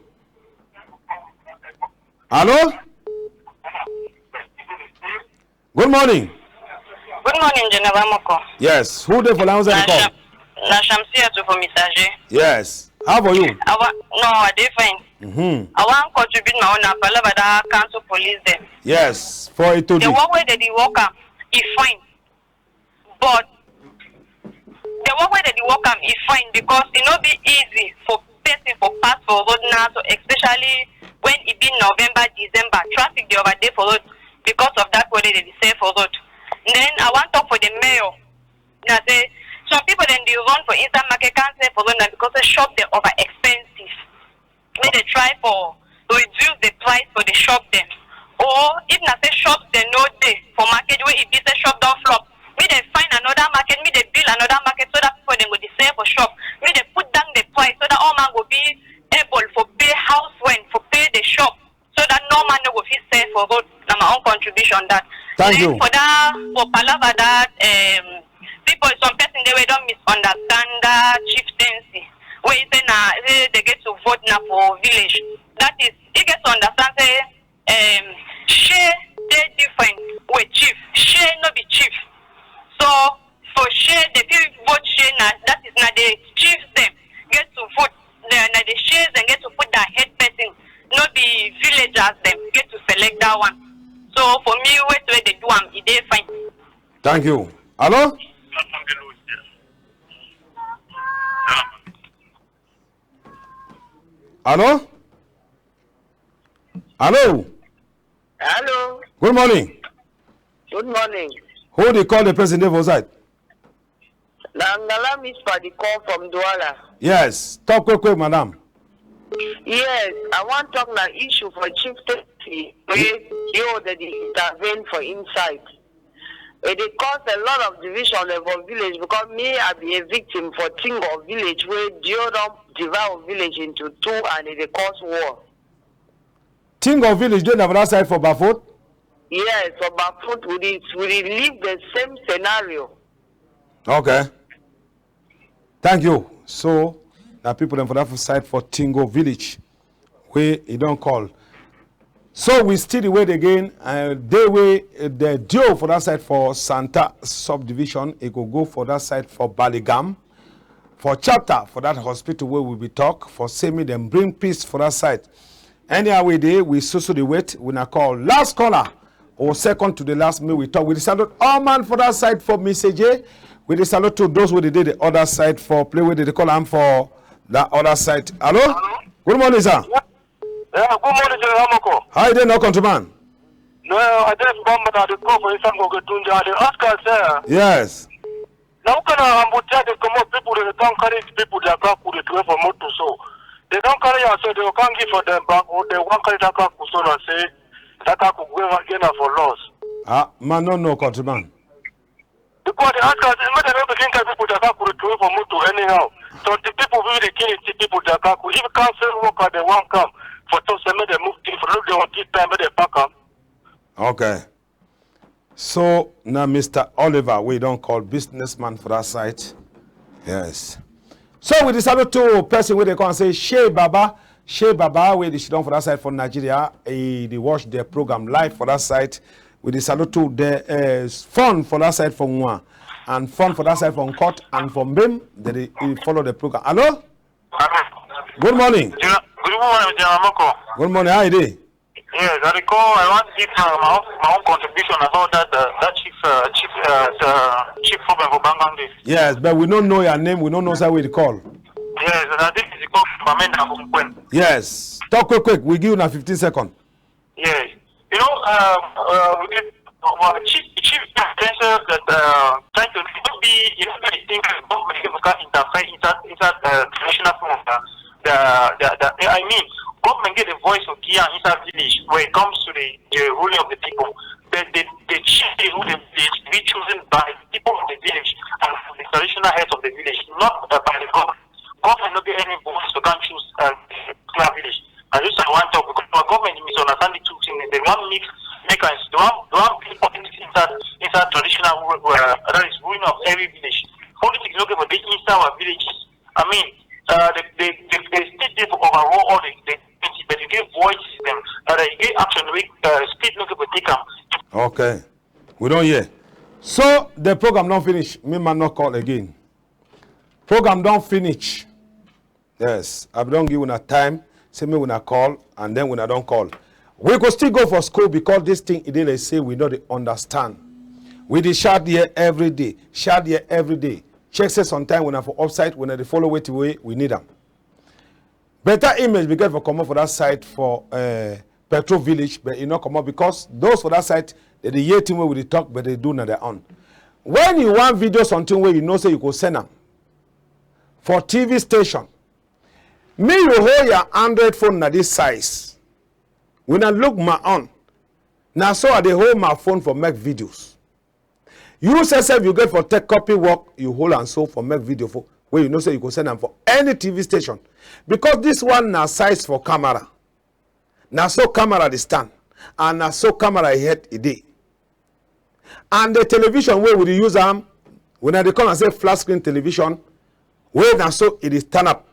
Hello? Good morning. Good morning, General Moko. Yes, who dey for line? Who dey Na call? Sham-, na Shamsiyatu for Misaje. Yes, how for you? I wa-, no, I dey fine. Mm-hmm. I wan contribute my own na palava that council police dem. Yes, for it The today. Work wey dem dey work am, e fine. But the work wey dem dey work am, e fine because e no be easy for person for pass for road now, so especially when e be November, December, traffic dey over dey for road because of that wey dem dey sell for road. Then I wan talk for the mayor. Na say some people dem dey run for inside market, can't sell for road na because say shop dey over expensive. Make dem try for reduce the price for the shop dem. Or if na say shop dem no dey for market wey e be say shop don flop, make dem find another market, make dem build another market so that people dem go dey sell for shop. Make dem put down the price so that all man go be able for pay house rent, for pay the shop, so that no man no go fit sell for road. Na my own contribution that. Thank Then you. For that, for palava that, um, people, some person dey wey don misunderstand that chieftaincy. Wey say na say dem get to vote na for village. That is, e get to understand say, um, shey dey different with chief. Shey no be chief. So for shey dem fit vote shey na, that is na the chiefs dem get to vote. The, na the sheys dem get to put their head person. No be villagers dem get to select that one. So for me, wetin wey dem do am, e dey fine. Thank you. Hello? Hello? Hello? Hello. Good morning. Good morning. Who dey call, the person dey for side? Na Ngala Mispa dey call from Douala. Yes, talk quick quick, madam. Yes, I wan talk na issue for chieftaincy wey D O dey dey intervene for inside. E dey cause a lot of division for village because me, I be a victim for Tingo village wey D O don divide village into two and e dey cause war. Tingo village dey na for that side for Bafut? Yes, for Bafut, we dey, we dey live the same scenario. Okay. Thank you. So, na people dem for that side for Tingo village wey e don call. So we still dey wait again. Uh, day wey, uh, the D O for that side for Santa subdivision, e go go for that side for Baligam, for chapter for that hospital wey we be talk for say make dem bring peace for that side. Anyhow we dey, we so so dey wait. We na call last caller or second to the last, make we talk. We dey salute all man for that side for Misaje. We dey salute to those wey dey dey the other side for place wey dey dey call am for that other side. Hello? Hello? Good morning, sir. Yeah, good morning, General Moko. How you dey now, countryman? No, I just bump, I dey call for inside Ngoketunjia. I dey ask am, sir. Yes. Na who kind of ambutia dey comot, people dey come carry people their kaku dey throw for motor so. Dem don carry am so, dem go come give for dem back, or dem wan carry that kaku so na say that kaku go ever gain am for loss. Ah, man, no, no, countryman. Because dem ask am say make dem no begin carry people their kaku dey throw for motor anyhow. So the people wey dey kill the people their kaku, if council worker dem wan come for talk say make dem move things, for no dey on this time, make dem pack am. Okay. So na Mister Oliver wey don call, businessman for that side. Yes. So we dey salute to person wey dey call am say Shey Baba. Shey Baba wey dey sidon for that side for Nigeria. E dey watch the program live for that side. We dey salute to the, uh, fun for that side for Nwa and fun for that side for Nkot and for Mbem. Dem dey, e follow the program. Hello? Hello. Good morning. General, good morning, General Moko. Good morning. How you dey? Yes, I dey call. I wan give, uh, my own, my own contribution about that, uh, that chief, uh, chief, uh, the chief problem for Bangang Day. Yes, but we no know your name. We no know side wey you dey call. Yes, and I think you call Bamenda from Nkwen. Yes, talk quick quick. We give you na fifteen seconds. Yes, you know, um, uh, we get, uh, chief, chief potential that, uh, trying to, you know, be, you know, be the thing that government can interfere inside, inside, uh, traditional form of, uh, the uh, the, the, I mean, government get a voice for Kia inside village when it comes to the, the ruling of the people. But the, the chief who the village be chosen by the people of the village and the traditional heads of the village, not uh, by the government. Government no get any voice to can choose uh, particular village. And this I want talk because our government misunderstand the two things. They want mix, make us, they want, they want bring politics inside, inside traditional, uh, that is ruin of every village. Politics no get for the inside our villages. I mean, uh, the, the, the, the state dey for overrule all the, the things, but you get voices them, uh, you get action wey uh, state no get for take am. Okay, we don hear. So the program don finish. Me man no call again. Program don finish. Yes, I don give una time. Say me una call and then una don call. We go still go for school because this thing e dey like say we no dey understand. We dey shout here every day, shout here every day. Check say sometime una for upside, una dey follow wetin wey we need am. Better image be get for comot for that side for uh, Petro Village, but e no comot because those for that side they dey hear thing wey we dey talk, but they do na their own. When you wan video something wey you know say you go send am for T V station, me you hold your Android phone na this size. When I look my own, na so I dey hold my phone for make videos. You say sef you get for take copy work, you hold am so for make video for wey you know say you go send am for any T V station. Because this one na size for camera. Na so camera dey stand and na so camera e head e dey. And the television wey we dey use am, we na dey call am say flat screen television, wey na so e dey stand up.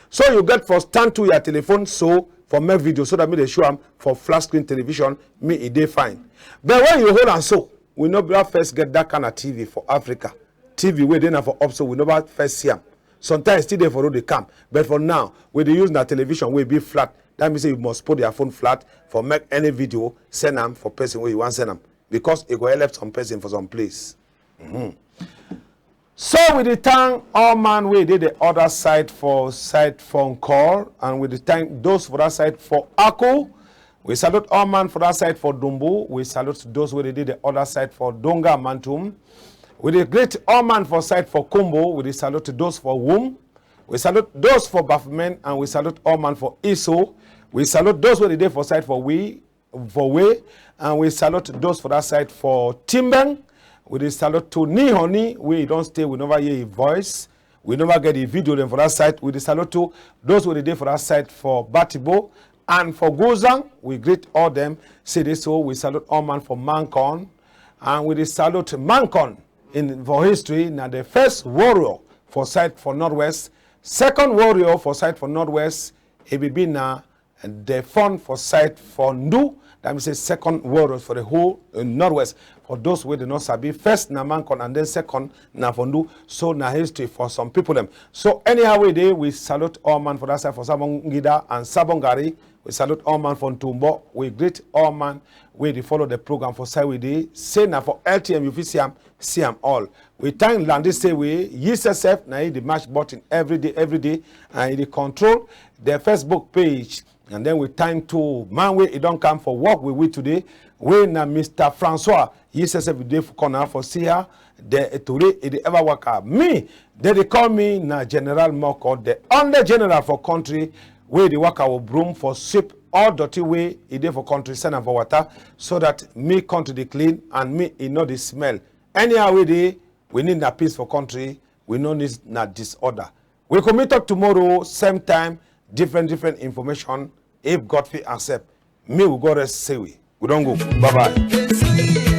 So you get for stand to your telephone so for make video so that me dey show am for flat screen television, me e dey fine. But when you hold am so, we no be first get that kind of T V for Africa. T V wey dey na for up so we never first see am. Sometimes still dey for road dey come, but for now we dey use na television wey be flat. That mean say you must put your phone flat for make any video send am for person wey you wan send am because e go help some person for some place. So we dey thank all man wey dey the other side for side for Nkor, and we dey thank those for that side for Aku. We salute all man for that side for Dumbu. We salute those wey dey the other side for Donga Mantung. We dey greet all man for side for Kumbo. We dey salute those for Wum. We salute those for Bafmen and we salute all man for Iso. We salute those wey dey for side for we for we, and we salute those for that side for Timbeng. We dey salute to Ni Honey wey e don stay, we never hear him voice, we never get the video dem for that side. We dey salute to those wey dey dey for that side for Batibo and for Guzang. We greet all dem. Say this so we salute all man for Mankon, and we dey salute Mankon in for history na the first warrior for side for Northwest, second warrior for side for Northwest. E be be na the fund for side for Ndu. That means say second warriors for the whole uh, Northwest. For those wey dey no sabi, first na Mankon and then second na for Ndu. So na history for some people dem. So anyhow wey dey, we salute all man for that side for Sabongida and Sabongari. We salute all man for Ntumbo. We greet all man wey dey follow the program for side we dey. Say na for L T M you fit see am, see am all. We thank Landy say we yi sef sef na yi dey mash button every day, every day, and e dey control the Facebook page. And then we thank to man wey e don come for work with we today, wey na Mister Francois. Yi sef sef dey for corner for see her. The tori e dey ever waka. Me, they dey call me na General Moko, the only general for country wey dey waka with broom for sweep all dirty wey e dey for country, send am for water so that me country dey clean and me e no dey smell. Anyhow wey dey, we need na peace for country. We no need na disorder. We go meet up tomorrow, same time, different different information. If God fit accept, me we go rest say we we don go. Bye bye.